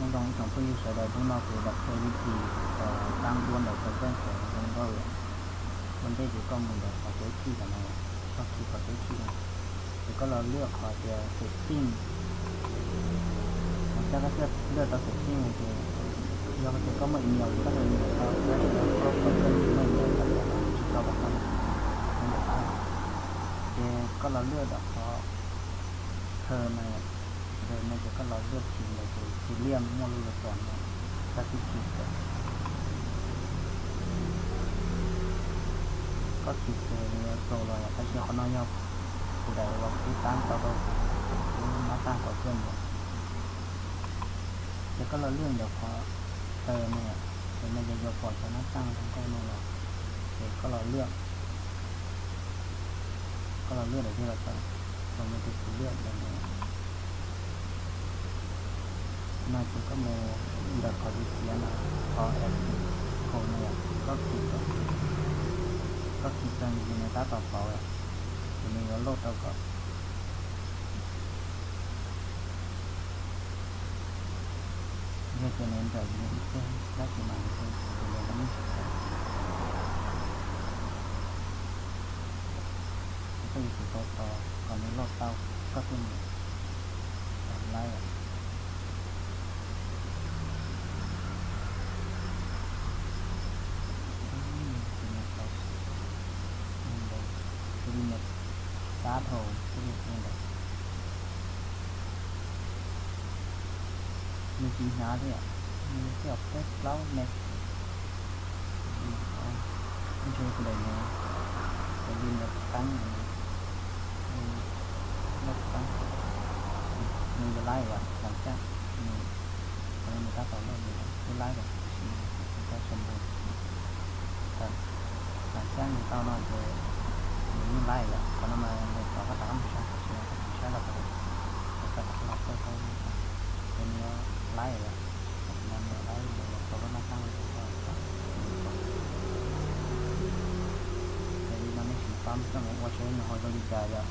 Nyob zoo ib tsoom phooj ywg sawv daws, hnub no kuv yuav los qhia vib thim tab duab ntawm qhov zaj tseem zoo nkauj yom. Ua ntej ces koj mus ntawm qhov kev thij tom no, koj thij qhov kev thij no, ces koj los lwaj qhov tias setting. Thaum koj lwaj tau setting no ces yog tias koj muaj email ces koj nias email tau, tab sis yog koj tsis muaj email ces tsis tau kom koj mus ntawm qab. Ces koj los lwaj ntawm qhov third no, third no ces koj los lwaj thim ntawm tus txwv liaj muaj lub luas tom no, koj thim thim ntawm. Koj thim ces nws yuav txaus los yom, tab sis qhov no yog kuv daim uas kuv twb tab tau rau kuv lub nab taj qhov coj ntawd. Ces koj los lwaj ntawm qhov third no, ces no ces yuav pom cov nab taj zoo nkauj no los, ces koj los lwaj, koj los lwaj ntawm tiag los tau, thaum no ces kuv lwaj ntawm no. No ces koj mus ntawm qhov tiv xiav no, qhov active code no yom, koj thim, koj thim txog ntawm nws tab tom pauv yom, ces nws yuav load rau kom yog tias nws nrawm nws ib teg dab tsi mas nws tus ntawd no yeej tsis tau. Ces koj yuav tsum tos tos kom nws load tau koj thiaj mus laib. Tus nias tab thaum twb li ntawd, nws tsis hnyav li, nws thiaj peb plaub next, ntshe kuv daim no, kuv li ntawd teeb, lub teeb, nws yuav laib yom, tam sim no qhov no nws tab tom load nws twb laib lawm, tam sim no kuv tau xo npu. Tam sim no nws tau no ces nws yeej laib yom, qhov no mas nws tom koj rov qab mus saib, tam sim no koj tsis saib los tau, koj rov qab los txog rau, ces nws yuav laib yom, tam sim no nws yuav laib, nws yuav tau lub nab taj no rau koj. Ces li no nej sim pab coj mus ua seb nws ho zoo li cas yom.